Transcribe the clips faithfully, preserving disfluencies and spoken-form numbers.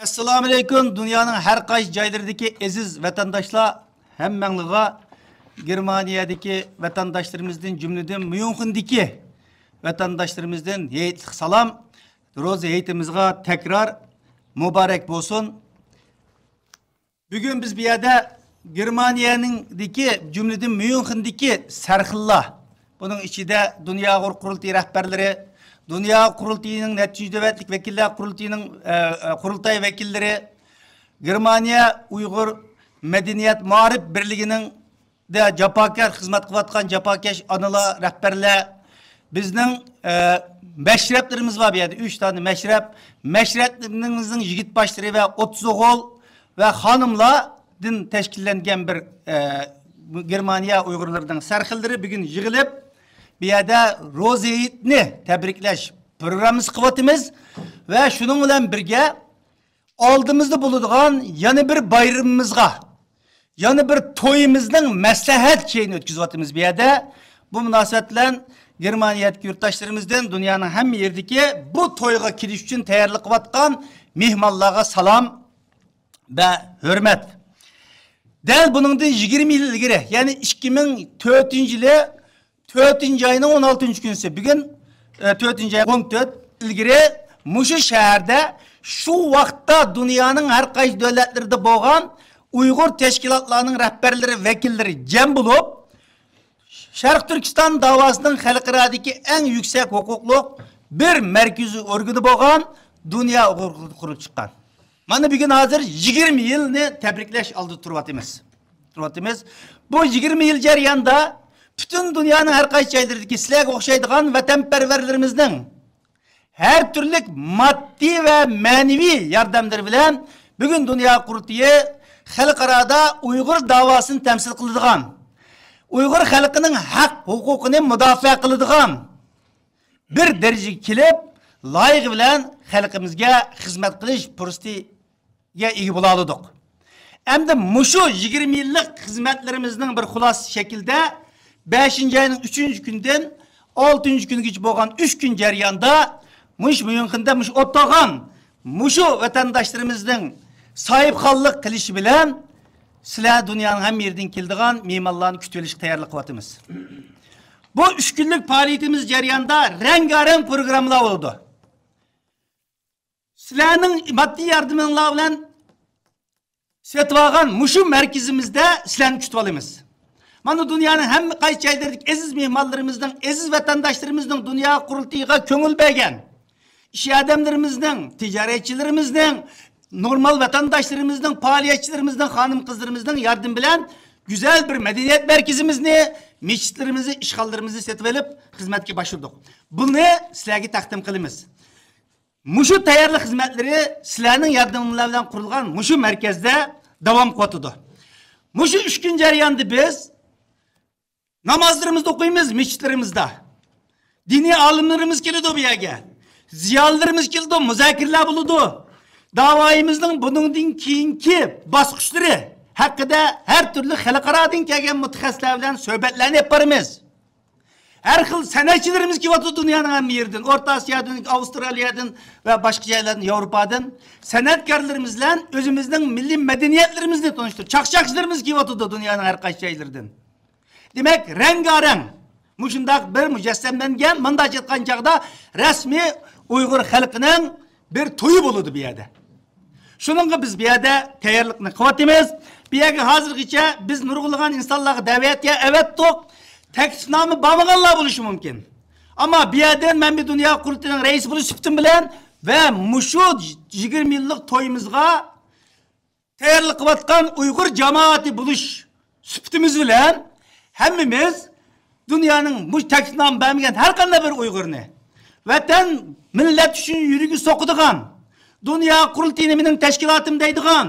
ئەسسالامۇئەلەيكۇم، دۇنيانىڭ ھەر قايسى جايلىرىدىكى ئەزىز ۋەتەنداشلار، ھەممەڭلارغا گېرمانىيەدىكى ۋەتەنداشلىرىمىزدىن، جۈملىدىن ميۇنخېندىكى ۋەتەنداشلىرىمىزدىن ھېيتلىق سالام. روزا ھېيتىمىزغا تەكرار مۇبارەك بولسۇن. بۈگۈن بىز بۇ يەردە گېرمانىيەنىڭدىكى، جۈملىدىن ميۇنخېندىكى سەرخىللار، بۇنىڭ ئىچىدە دۇنيا ئۇيغۇر قۇرۇلتىيى رەھبەرلىرى، دۇنيا ئۇيغۇر قۇرۇلتىيىنىڭ نەتىجە دۆلەتلىك ۋەكىللەر قۇرۇلتىيىنىڭ، ئە، ئە، قۇرۇلتاي ۋەكىللىرى، گېرمانىيە ئۇيغۇر مەدەنىيەت مائارىپ بىرلىكىنىڭ دە جاپاكەش خىزمەت قىلىۋاتقان جاپاكەش ئانىلار، رەھبەرلەر، بىزنىڭ، ئە، مەشرەپلىرىمىز بار بۇ يەردە، ئۈچ دانە مەشرەپ. مەشرەپلىرىمىزنىڭ يىگىت باشلىرى ۋە ئوتتۇز ئوغۇل ۋە خانىملاردىن تەشكىللەنگەن بىر، ئە، گېرمانىيە ئۇيغۇرلىرىنىڭ سەرخىللىرى بۈگۈن يىغىلىپ، بۇ يەردە روزا ھېيتنى تەبرىكلەش پروگراممىسى قىلىۋاتىمىز ۋە شۇنىڭ بىلەن بىرگە، ئالدىمىزدا بولىدىغان يەنە بىر بايرىمىمىزغا، يەنە بىر تويىمىزنىڭ مەسلىھەت چېيىنى ئۆتكۈزۈۋاتىمىز بۇ يەردە. بۇ مۇناسىۋەت بىلەن گېرمانىيەدىكى يۇرتداشلىرىمىزدىن، دۇنيانىڭ ھەممە يېرىدىكى بۇ تويغا كېلىش ئۈچۈن تەييارلىق قىلىۋاتقان مېھمانلارغا سالام ۋە ھۆرمەت. دەل بۇنىڭدىن يىگىرمە يىل ئىلگىرى، يەنى ئىككى مىڭ تۆتىنچى يىلى تۆتىنچى ئاينىڭ ئون ئالتىنچى كۈنىسى، بۈگۈن، ئە، تۆتىنچى ئاي، ئون تۆت، ئىلگىرى مۇشۇ شەھەردە، شۇ ۋاقىتتا دۇنيانىڭ ھەر قايسى دۆلەتلىرىدە بولغان ئۇيغۇر تەشكىلاتلارنىڭ رەھبەرلىرى، ۋەكىللىرى جەم بولۇپ، شەرقىي تۈركىستان داۋاسىنىڭ خەلقئارادىكى ئەڭ يۈكسەك ھوقۇقلۇق بىر مەركىزىي ئورگىنى بولغان دۇنيا ئۇيغۇر قۇرۇلۇپ چىققان. مانا بۈگۈن ھازىر يىگىرمە يىلنى تەبرىكلەش ئالدىدا تۇرۇۋاتىمىز. تۇرۇۋاتىمىز. بۇ يىگىرمە يىل جەريانىدا پۈتۈن دۇنيانىڭ ھەر قايسى جايلىرىدىكى سىلەرگە ئوخشايدىغان ۋەتەنپەرۋەرلىرىمىزنىڭ ھەر تۈرلۈك ماددىي ۋە مەنىۋى ياردەملىرى بىلەن بۈگۈن دۇنيا قۇرۇلتىيى خەلقئارادا ئۇيغۇر داۋاسىنى تەمسىل قىلىدىغان، ئۇيغۇر خەلقىنىڭ ھەق ھوقۇقىنى مۇداپىئە قىلىدىغان، بىر دەرىجىگە كېلىپ، لايىقى بىلەن خەلقىمىزگە خىزمەت قىلىش پۇرسىتىگە ئىگە بولالىدۇق. ئەمدى مۇشۇ يىگىرمە يىللىق خىزمەتلىرىمىزنىڭ بىر خۇلاسىسى شەكلىدە بەشىنچى ئاينىڭ ئۈچىنچى كۈنىدىن ئالتىنچى كۈنگىچە بولغان ئۈچ كۈن جەريانىدا مۇشۇ ميۇنخېندا مۇشۇ ئولتۇرغان مۇشۇ ۋەتەنداشلىرىمىزنىڭ ساھىبخانلىق قىلىشى بىلەن سىلەر دۇنيانىڭ ھەممە يېرىدىن كېلىدىغان مېھمانلارنى كۈتۈۋېلىشقا تەييارلىق قىلىۋاتىمىز. بۇ ئۈچ كۈنلۈك پائالىيىتىمىز جەريانىدا رەڭگارەڭ پروگراممىلار بولىدۇ. سىلەرنىڭ ماددىي ياردىمىڭلار بىلەن سېتىۋالغان مۇشۇ مەركىزىمىزدە سىلەرنى كۈتۈۋالىمىز. مانا دۇنيانىڭ ھەممە قايسى جايلىرىدىكى ئەزىز مېھمانلىرىمىزنىڭ، ئەزىز ۋەتەنداشلىرىمىزنىڭ دۇنيا قۇرۇلتىيىغا كۆڭۈل بەرگەن ئىش ئادەملىرىمىزنىڭ، تىجارەتچىلىرىمىزنىڭ، نورمال ۋەتەنداشلىرىمىزنىڭ، پائالىيەتچىلىرىمىزنىڭ، خانىم-قىزلىرىمىزنىڭ ياردىمى بىلەن گۈزەل بىر مەدەنىيەت مەركىزىمىزنى، مېچىتلىرىمىزنى، ئىشخانىلىرىمىزنى سېتىۋېلىپ خىزمەتكە باشلىدۇق. بۇنى سىلەرگە تەقدىم قىلىمىز. مۇشۇ تەييارلىق خىزمەتلىرى سىلەرنىڭ ياردىمىڭلار بىلەن قۇرۇلغان مۇشۇ مەركەزدە داۋام قىلىۋاتىدۇ. مۇشۇ ئۈچ كۈن جەريانىدا بىز نامازلىرىمىزنى ئوقۇيمىز مەسچىتلىرىمىزدا. دىنىي ئالىملىرىمىز كېلىدۇ بۇ يەرگە. زىيالىيلىرىمىز كېلىدۇ، مۇزاكىرىلەر بولىدۇ. داۋايىمىزنىڭ بۇنىڭدىن كېيىنكى باسقۇچلىرى ھەققىدە ھەر تۈرلۈك خەلقئارادىن كەلگەن مۇتەخەسسىسلەر بىلەن سۆھبەتلەرنى ئېلىپ بارىمىز. ھەر خىل سەنئەتچىلىرىمىز كېلىۋاتىدۇ دۇنيانىڭ ھەممە يېرىدىن، ئورتا ئاسىيادىن، ئاۋسترالىيەدىن ۋە باشقا جايلاردىن، ياۋروپادىن. سەنئەتكارلىرىمىز بىلەن ئۆزىمىزنىڭ مىللىي مەدەنىيەتلىرىمىزنى تونۇشتۇرۇپ، چاقچاقچىلىرىمىز كېلىۋاتىدۇ دۇنيانىڭ ھەر قايسى جايلىرىدىن. دېمەك، رەڭگارەڭ مۇشۇنداق بىر مۇجەسسەملەنگەن، مۇنداق ئېيتقان چاغدا رەسمىي ئۇيغۇر خەلقىنىڭ بىر تويى بولىدۇ بۇ يەردە. شۇنىڭغا بىز بۇ يەردە تەييارلىقنى قىلىۋاتىمىز. بۇ يەرگە ھازىرغىچە بىز نۇرغۇنلىغان ئىنسانلارغا دەۋەت ئەۋەتتۇق. تەكلىپنامە بارمىغانلار بولۇشى مۇمكىن. ئەمما بۇ يەردىن مەن بىر دۇنيا قۇرۇلتىيىنىڭ رەئىسى بولۇش سۈپىتىم بىلەن ۋە مۇشۇ يىگىرمە يىللىق تويىمىزغا تەييارلىق قىلىۋاتقان ئۇيغۇر جامائىتى بولۇش سۈپىتىمىز بىلەن ھەممىمىز دۇنيانىڭ مۇشۇ تەكلىپنامە بەرمىگەن ھەر قانداق بىر ئۇيغۇرنى، ۋەتەن، مىللەت ئۈچۈن يۈرىكى سوقىدىغان، دۇنيا قۇرۇلتىيى نېمىنىڭ تەشكىلاتىمۇ دەيدىغان،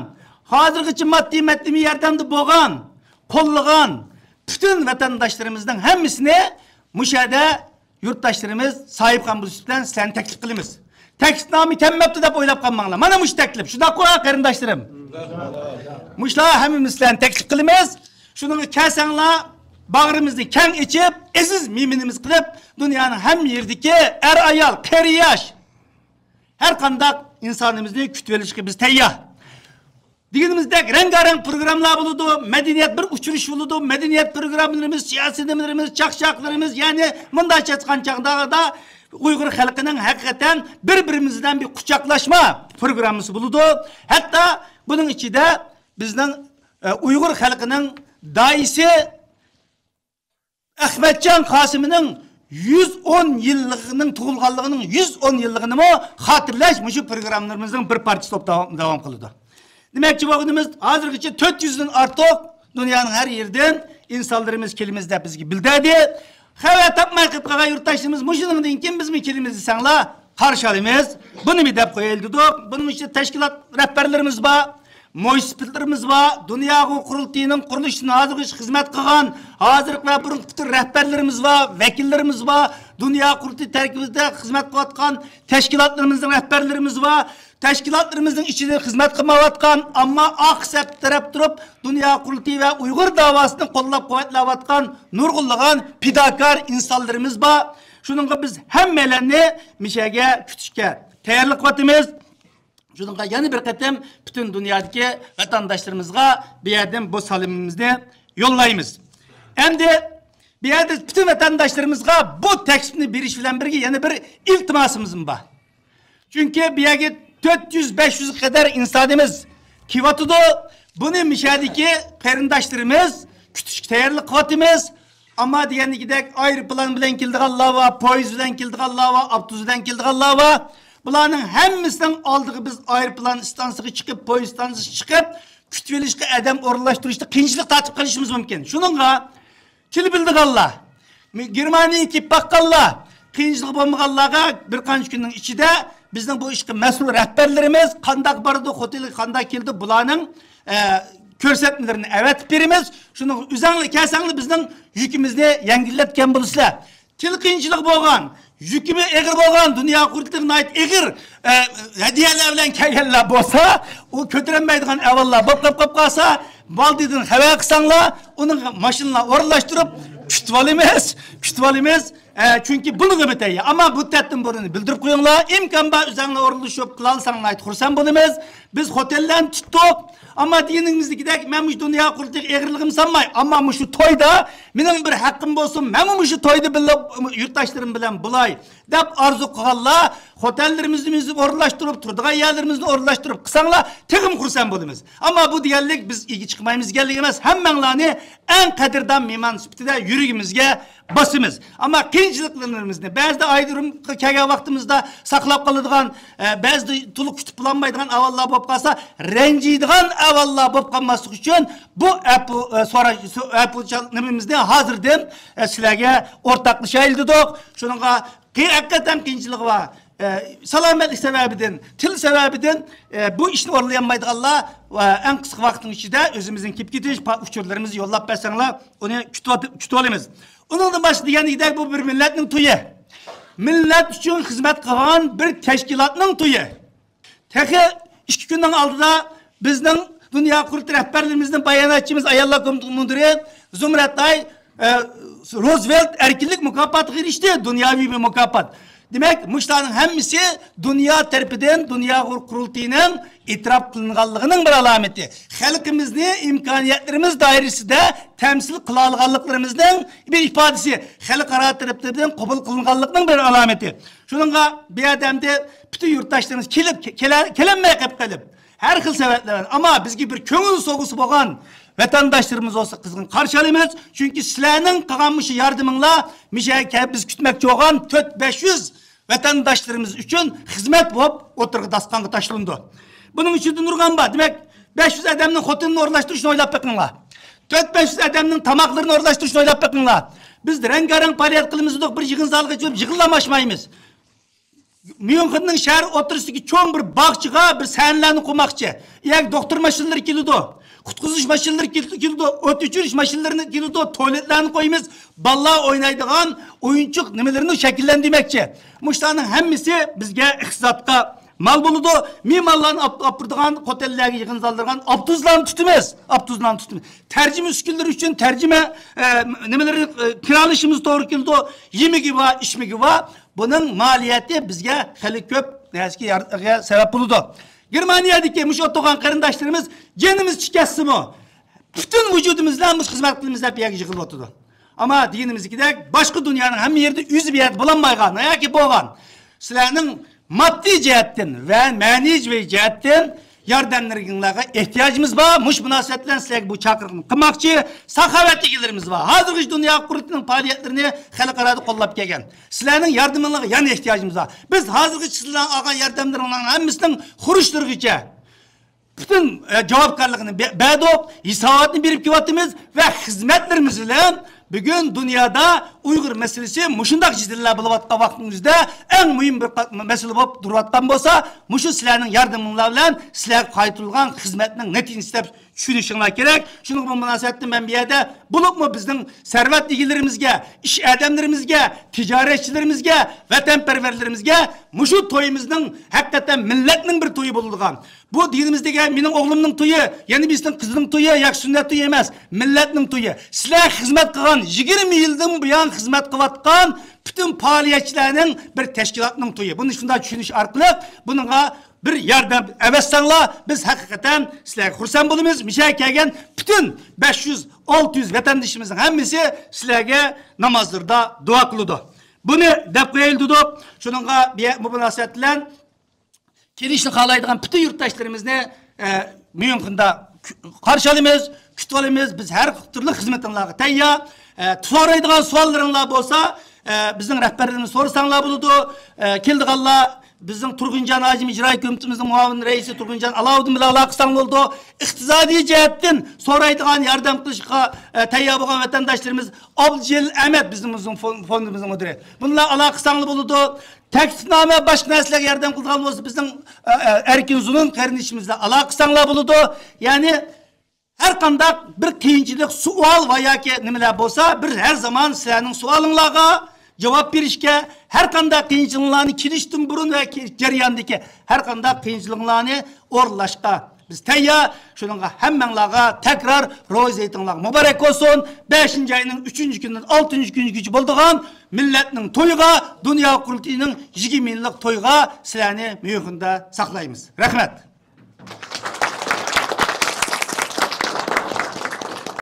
ھازىرغىچە ماددىي مەدەنىي ياردەمدە بولغان، قوللىغان پۈتۈن ۋەتەنداشلىرىمىزنىڭ ھەممىسىنى مۇشۇ يەردە يۇرتداشلىرىمىز ساھىبخان بولۇش بىلەن سىلەرنى تەكلىپ قىلىمىز. تەكلىپنامە كەلمەپتۇ دەپ ئويلاپ قالماڭلار. مانا مۇشۇ تەكلىپ. شۇنداققۇ، قېرىنداشلىرىم؟ مۇشۇلار ھەممىمىز سىلەرنى تەكلىپ قىلىمىز. شۇنىڭغا كەلسەڭلار، باغرىمىزنى كەڭ ئېچىپ، ئەزىز مېھمىنىمىز قىلىپ، دۇنيانىڭ ھەممە يېرىدىكى ئەر-ئايال، قېرى-ياش، ھەر قانداق ئىنسانىمىزنى كۈتۈۋېلىشقا بىز تەييار. دېگىنىمىزدەك رەڭگارەڭ پروگراممىلار بولىدۇ، مەدەنىيەت بىر ئۇچرىشىش بولىدۇ، مەدەنىيەت پروگراممىلىرىمىز، سىياسىي نېمىلىرىمىز، چاقچاقلىرىمىز، يەنى مۇنداقچە ئېيتقان چاغدا ئۇيغۇر خەلقىنىڭ ھەقىقەتەن بىر-بىرىمىز بىلەن بىر قۇچاقلاشما پروگراممىسى بولىدۇ. ھەتتا بۇنىڭ ئىچىدە بىزنىڭ، ئە، ئۇيغۇر خەلقىنىڭ داھىيسى ئەخمەتجان قاسىمنىڭ يۈز ئون يىللىقىنىڭ، تۇغۇلغانلىقىنىڭ يۈز ئون يىللىقىنىمۇ خاتىرىلەش مۇشۇ پروگراممىلىرىمىزنىڭ بىر پارچىسى بولۇپ داۋام، داۋام قىلىدۇ. دېمەكچى بولغىنىمىز، ھازىرغىچە تۆت يۈزدىن ئارتۇق دۇنيانىڭ ھەر يېرىدىن ئىنسانلىرىمىز كېلىمىز دەپ بىزگە بىلدۈردى. خەۋەر تاپماي قېلىپ قالغان يۇرتداشلىرىمىز مۇشۇنىڭدىن كېيىن بىزمۇ كېلىمىز دېسەڭلار، قارشى ئالىمىز. بۇنىمۇ دەپ قويايلى دېدۇق. بۇنىڭ ئىچىدە تەشكىلات رەھبەرلىرىمىز بار، مۇنىسىپىتلىرىمىز بار، دۇنيا ئۇيغۇر قۇرۇلتىيىنىڭ قۇرۇلۇشىدىن ھازىرغىچە خىزمەت قىلغان، ھازىرقى ۋە بۇرۇنقى پۈتۈن رەھبەرلىرىمىز بار، ۋەكىللىرىمىز بار، دۇنيا قۇرۇلتىيى تەركىبىدە خىزمەت قىلىۋاتقان تەشكىلاتلىرىمىزنىڭ رەھبەرلىرىمىز بار، تەشكىلاتلىرىمىزنىڭ ئىچىدە خىزمەت قىلمايۋاتقان، ئەمما ئارقا سەپتە تۇرۇپ، دۇنيا قۇرۇلتىيى ۋە ئۇيغۇر داۋاسىنى قوللاپ-قۇۋۋەتلەۋاتقان نۇرغۇنلىغان پىداكار ئىنسانلىرىمىز بار. شۇنىڭغا بىز ھەممەيلەننى مۇشۇ يەرگە كۈتۈشكە تەييارلىق قىلىۋاتىمىز. شۇنىڭغا يەنە بىر قېتىم پۈتۈن دۇنيادىكى ۋەتەنداشلىرىمىزغا بۇ يەردىن بۇ سالىمىمىزنى يوللايمىز. ئەمدى بۇ يەردە پۈتۈن ۋەتەنداشلىرىمىزغا بۇ تەكلىپنى بېرىش بىلەن بىرگە يەنە بىر ئىلتىماسىمىزمۇ بار. چۈنكى بۇ يەرگە تۆت يۈز، بەش يۈزگە قەدەر ئىنسانىمىز كېلىۋاتىدۇ. بۇنى مۇشۇ يەردىكى قېرىنداشلىرىمىز كۈتۈشكە تەييارلىق قىلىۋاتىمىز. ئەمما دېگەندىكىدەك ئايروپىلان بىلەن كېلىدىغانلار بار، پويىز بىلەن كېلىدىغانلار بار، ئاپتوبۇس بىلەن كېلىدىغانلار بار. بۇلارنىڭ ھەممىسىنىڭ ئالدىغا بىز ئايروپىلان ئىستانسىسىغا چىقىپ، پويىز ئىستانسىسىغا چىقىپ، كۈتۈۋېلىشقا ئادەم ئورۇنلاشتۇرۇشتا قىيىنچىلىق تارتىپ قېلىشىمىز مۇمكىن. شۇنىڭغا تىل بىلىدىغانلار، گېرمانىيەگە كېلىپ باققانلار، قىيىنچىلىقى بولمىغانلارغا بىر قانچە كۈننىڭ ئىچىدە بىزنىڭ بۇ ئىشقا مەسئۇل رەھبەرلىرىمىز قانداق بارىدۇ، خوتەنگە قانداق كېلىدۇ، بۇلارنىڭ، ئە، كۆرسەتمىلىرىنى ئەۋەتىپ بېرىمىز. شۇنىڭغا ئۆزەڭلار كەلسەڭلار بىزنىڭ يۈكىمىزنى يەڭگىللەتكەن بولىسىلەر. تىل قىيىنچىلىقى بولغان، يۈكى ئېغىر بولغان، دۇنيا قۇرۇلتىيىغا ناھايىتى ئېغىر، ئە، ھەدىيەلەر بىلەن كەلگەنلەر بولسا، ئۇ كۆتۈرەلمەيدىغان ئەھۋاللار بولۇپ قېلىپ قالسا، بالدىردىن خەۋەر قىلساڭلار، ئۇنىڭغا ماشىنىلار ئورۇنلاشتۇرۇپ كۈتۈۋالىمىز، كۈتۈۋالىمىز. ئە، چۈنكى بۇنىڭغا بىتەييار. ئەمما مۇددەتتىن بۇرۇن بىلدۈرۈپ قويۇڭلار. ئىمكان بار ئۆزەڭلار ئورۇنلىشىپ قىلالىساڭلار ناھايىتى خۇرسەن بولىمىز. بىز خوتەنلەرنى تۇتتۇق. ئەمما دېگىنىمىزدىكىدەك، مەن مۇشۇ دۇنيا قۇرۇلتىيىغا ئېغىرلىقىمنى سالماي، ئەمما مۇشۇ تويدا مېنىڭ بىر ھەققىم بولسۇن، مەنمۇ مۇشۇ تويدا بىللە يۇرتداشلىرىم بىلەن بولاي دەپ ئارزۇ قىلغانلار، خوتەنلىرىمىزنى بىز ئورۇنلاشتۇرۇپ، تۇرىدىغان يەرلىرىمىزنى ئورۇنلاشتۇرۇپ قىلساڭلار، تېخىمۇ خۇرسەن بولىمىز. ئەمما بۇ دېگەنلىك بىز ئىگە چىقمايمىز دېگەنلىك ئەمەس، ھەممەڭلارنى ئەڭ قەدىردان مېھمان سۈپىتىدە يۈرىكىمىزگە باسىمىز. ئەمما قىيىنچىلىقلىرىمىزنى، بەزىدە ئايرىم كەلگەن ۋاقتىمىزدا ساقلاپ قالىدىغان، ئە، بەزىدە تولۇق كۈتۈپ بولالمايدىغان ئەھۋاللار بولۇپ قالسا، رەنجىيدىغان ئەھۋاللار بولۇپ قالماسلىق ئۈچۈن بۇ ئەپۇ، ئە، سوراش، سو-، ئەپۇچان نېمىمىزنى ھازىردىن، ئە، سىلەرگە ئورتاقلىشايلى دېدۇق. شۇنىڭغا قىي-، ھەقىقەتەن قىيىنچىلىقى بار، ئە، سالامەتلىك سەۋەبىدىن، تىل سەۋەبىدىن، ئە، بۇ ئىشنى ئورۇنلىيالمايدىغانلار ۋە ئەڭ قىسقا ۋاقىتنىڭ ئىچىدە ئۆزىمىزنىڭ كېلىپ كېتىش پا-، ئۇچۇرلىرىمىزنى يوللاپ بەرسەڭلار، ئۇنى كۈتۈۋات-، كۈتۈۋالىمىز. ئۇنىڭدىن باشقا دېگەندەك، بۇ بىر مىللەتنىڭ تويى. مىللەت ئۈچۈن خىزمەت قىلغان بىر تەشكىلاتنىڭ تويى. تېخى ئىككى كۈننىڭ ئالدىدا بىزنىڭ دۇنيا قۇرۇلتىيى رەھبەرلىرىمىزنىڭ باياناتچىمىز، ئاياللار كومىتېتىنىڭ مۇدىرى زۇمرەت ئاي، ئە، روزۋېلت ئەركىنلىك مۇكاپاتىغا ئېرىشتى، دۇنياۋى بىر مۇكاپات. دېمەك، مۇشۇلارنىڭ ھەممىسى دۇنيا تەرىپىدىن دۇنيا قۇرۇلتىيىنىڭ ئېتىراپ قىلىنغانلىقىنىڭ بىر ئالامىتى. خەلقىمىزنى ئىمكانىيەتلىرىمىز دائىرىسىدە تەمسىل قىلالىغانلىقلىرىمىزنىڭ بىر ئىپادىسى، خەلقئارا تەرەپلىرىدىن قوبۇل قىلىنغانلىقنىڭ بىر ئالامىتى. شۇنىڭغا بۇ يەردە ئەمدى پۈتۈن يۇرتداشلىرىمىز كېلىپ، كېلە-، كېلەلمەي قېلىپ قېلىپ، ھەر خىل سەۋەبلەر بىلەن. ئەمما بىزگە بىر كۆڭۈل سوۋغىسى بولغان ۋەتەنداشلىرىمىز بولسا قىزغىن قارشى ئالىمىز. چۈنكى سىلەرنىڭ قىلغان مۇشۇ ياردىمىڭلار، مۇشۇ يەرگە كەلىپ بىز كۈتمەكچى بولغان تۆت بەش يۈز ۋەتەنداشلىرىمىز ئۈچۈن خىزمەت بولۇپ ئوتتۇرىغا داستىخانغا تاشلىنىدۇ. بۇنىڭ ئىچىدە نۇرغۇن بار. دېمەك، بەش يۈز ئادەمنىڭ خوتۇنىنى ئورۇنلاشتۇرۇشنى ئويلاپ بېقىڭلار. تۆت بەش يۈز ئادەمنىڭ تاماقلىرىنى ئورۇنلاشتۇرۇشنى ئويلاپ بېقىڭلار. بىز رەڭگارەڭ پائالىيەت قىلىمىز دېدۇق، بىر يىغىن زالىغا چىقىپ يىغىنلارمۇ ئاچمايمىز. ميۇنخېننىڭ شەھەر ئوتتۇرىسىدىكى چوڭ بىر باغچىغا بىر سەھنىلەرنى قۇرماقچى. ئۇ يەرگە دوختۇر ماشىنىلىرى كېلىدۇ، قۇتقۇزۇش ماشىنىلىرى كېلىدۇ، كېلىدۇ، ئوت ئۆچۈرۈش ماشىنىلىرى كېلىدۇ، تۇالېتلارنى قويىمىز، بالىلار ئوينايدىغان ئويۇنچۇق نېمىلىرىنى شەكىللەندۈرمەكچى. مۇشۇلارنىڭ ھەممىسى بىزگە ئىقتىسادقا مال بولىدۇ. مېھمانلارنى ئاپ-، ئاپىرىدىغان خوتەنلەرگە يىغىنلارغا ئاپتوبۇسلارنى تۇتىمىز. ئاپتوبۇسلارنى تۇتىمىز. تەرجىمە ئۈسكۈنىلىرى ئۈچۈن تەرجىمە، ئە، نېمىلىرى، ئە، كىرالىشىمىز توغرا كېلىدۇ. يېمىكى بار، ئىچمىكى بار. بۇنىڭ مالىيەتى بىزگە خېلى كۆپ نەرسىگە يار-، سەۋەب بولىدۇ. گېرمانىيەدىكى مۇشۇ ئولتۇرغان قېرىنداشلىرىمىز جېنىمىز چىكەتسىمۇ، پۈتۈن ۋۇجۇدىمىز بىلەن مۇشۇ خىزمەت قىلىمىز دەپ بۇ يەرگە يىغىلىۋاتىدۇ. ئەمما دېگىنىمىزدەك، باشقا دۇنيانىڭ ھەممە يېرىدە يۈز بۇ يەردە بولالمايدىغان ياكى بولغان، سىلەرنىڭ ماددىي جەھەتتىن ۋە مەنىۋى جەھەتتىن ياردەملىرىڭلارغا ئېھتىياجىمىز بار. مۇشۇ مۇناسىۋەت بىلەن سىلەرگە بۇ چاقىرىقنى قىلماقچى. ساخاۋەت ئىگىلىرىمىز بار. ھازىرغىچە دۇنيا قۇرۇلتىيىنىڭ پائالىيەتلىرىنى خەلقئارادا قوللاپ كەلگەن. سىلەرنىڭ ياردىمىڭلارغا يەنە ئېھتىياجىمىز بار. بىز ھازىرغىچە سىلەرنىڭ ئالغان ياردەملىرىڭلارنىڭ ھەممىسىنىڭ خۇرۇچلىرىغىچە پۈتۈن، ئە، جاۋابكارلىقىنى بە-، بەردۇق، ھېساباتنى بېرىپ كېلىۋاتىمىز ۋە خىزمەتلىرىمىز بىلەن بۈگۈن دۇنيادا ئۇيغۇر مەسىلىسى مۇشۇنداق جېدەللەر بولۇۋاتقان ۋاقتىنىڭ ئۆزىدە ئەڭ مۇھىم بىر قا-، مەسىلە بولۇپ تۇرۇۋاتقان بولسا، مۇشۇ سىلەرنىڭ ياردىمىڭلار بىلەن سىلەرگە قايتۇرۇلغان خىزمەتنىڭ نەتىجىسى دەپ چۈشىنىشىڭلار كېرەك. شۇنىڭغا بۇ مۇناسىۋەتتە مەن بۇ يەردە بولۇپمۇ بىزنىڭ سەرۋەت ئىگىلىرىمىزگە، ئىش ئادەملىرىمىزگە، تىجارەتچىلىرىمىزگە، ۋەتەنپەرۋەرلىرىمىزگە مۇشۇ تويىمىزنىڭ ھەقىقەتەن مىللەتنىڭ بىر تويى بولىدىغان، بۇ دېگىنىمىز دېگەن مېنىڭ ئوغلۇمنىڭ تويى، يەنە بىرسىنىڭ قىزىنىڭ تويى ياكى سۈننەت تويى ئەمەس، مىللەتنىڭ تويى. سىلەر خىزمەت قىلغان يىگىرمە يىلدىن بۇيان خىزمەت قىلىۋاتقان پۈتۈن پائالىيەتچىلەرنىڭ بىر تەشكىلاتنىڭ تويى. بۇنى شۇنداق چۈشىنىش ئارقىلىق بۇنىڭغا بىر ياردەم ئەۋەتسەڭلار، بىز ھەقىقەتەن سىلەرگە خۇرسەن بولىمىز. مۇشۇ يەرگە كەلگەن پۈتۈن بەش يۈز، ئالتە يۈز ۋەتەندىشىمىزنىڭ ھەممىسى سىلەرگە نامازلىرىدا دۇئا قىلىدۇ. بۇنى دەپ قويايلى دېدۇق. شۇنىڭغا بۇ، بۇ مۇناسىۋەت بىلەن كېلىشنى خالايدىغان پۈتۈن يۇرتداشلىرىمىزنى، ئە، ميۇنخېندا كۈ-، قارشى ئالىمىز، كۈتۈۋالىمىز. بىز ھەر تۈرلۈك خىزمىتىڭلارغا تەييار. ئە، سورايدىغان سوئاللىرىڭلار بولسا، ئە، بىزنىڭ رەھبەرلىرىمىزدىن سورىساڭلار بولىدۇ. ئە، كېلىدىغانلار بىزنىڭ تۇرغۇنجان ھاجىم ئىجرائىي كومىتېتىمىزنىڭ مۇئاۋىن رەئىسى تۇرغۇنجان ئالاۋۇدىن بىلەن ئالاقە قىلساڭلار بولىدۇ. ئىقتىسادىي جەھەتتىن سورايدىغان، ياردەم قىلىشقا، ئە، تەييار بولغان ۋەتەنداشلىرىمىز ئابدۇجېلىل ئەمەت بىزنىڭ فون-، فوندىمىزنىڭ مۇدىرى. بۇنىڭ بىلەن ئالاقە قىلساڭلار بولىدۇ. تەكلىپنامە، باشقا نەرسىلەرگە ياردەم قىلىدىغان بولسا، بىزنىڭ، ئە، ئە، ئەركىن زۇنۇن قېرىندىشىمىز بىلەن ئالاقە قىلساڭلار بولىدۇ. يەنى ھەر قانداق بىر قىيىنچىلىق، سوئال ۋە ياكى نېمىلەر بولسا، بىز ھەر زامان سىلەرنىڭ سوئالىڭلارغا جاۋاب بېرىشكە، ھەر قانداق قىيىنچىلىقلارنى كېلىشتىن بۇرۇن ۋە كېلىش جەريانىدىكى ھەر قانداق قىيىنچىلىقلارنى ئورۇنلاشقا بىز تەييار. شۇنىڭغا ھەممەڭلارغا تەكرار روزا ھېيتىڭلار مۇبارەك بولسۇن. بەشىنچى ئاينىڭ ئۈچىنچى كۈنىدىن ئالتىنچى كۈنىگىچە بولىدىغان مىللەتنىڭ تويىغا، دۇنيا قۇرۇلتىيىنىڭ يىگىرمە يىللىق تويىغا سىلەرنى ميۇنخېندا ساقلايمىز. رەھمەت.